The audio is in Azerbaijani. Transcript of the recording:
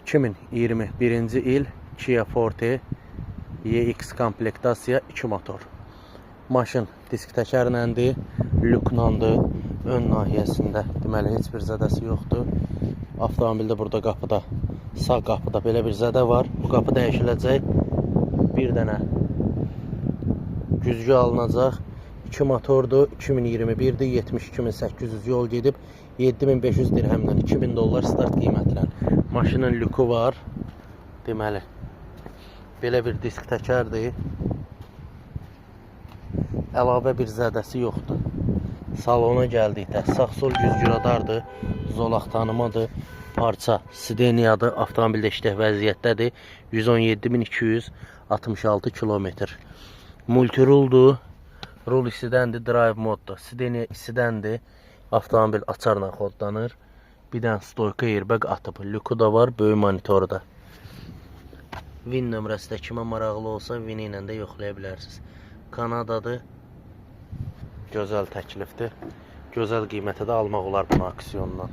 2021-ci il Kia Forte EX komplektasiya, 2 motor. Maşın disk təkərləndir, lüknandır. Ön nahiyəsində deməli heç bir zədəsi yoxdur. Avtomobildə burada qapıda, sağ qapıda belə bir zədə var. Bu qapı dəyişiləcək. Bir dənə güzgü alınacaq. 2 motordur, 2021-dir, 72.800 yol gedib, 7500 dirhəmlə, 2000 dollar start qiymətinə. Maşının lüku var. Deməli, belə bir disk təkərdir. Əlavə bir zədəsi yoxdur. Salona gəldikdə sağ-sol güzgü radardır, zolaq tanımadır, parça sideniyadır, avtomobildə işlək vəziyyətdədir. 117.266 kilometr. Multiruldur. Rul isidəndir, drive moddur. Sideniya isidəndir. Avtomobil açarla xodlanır. Bir dənə stoyka airbag atıb. Lüku da var, böyük monitoru da. VIN nömrəsi də kimə maraqlı olsa VIN ilə də yoxlaya bilərsiniz. Kanadadır. Gözəl təklifdir. Gözəl qiymətə də almaq olar bunu auksiondan.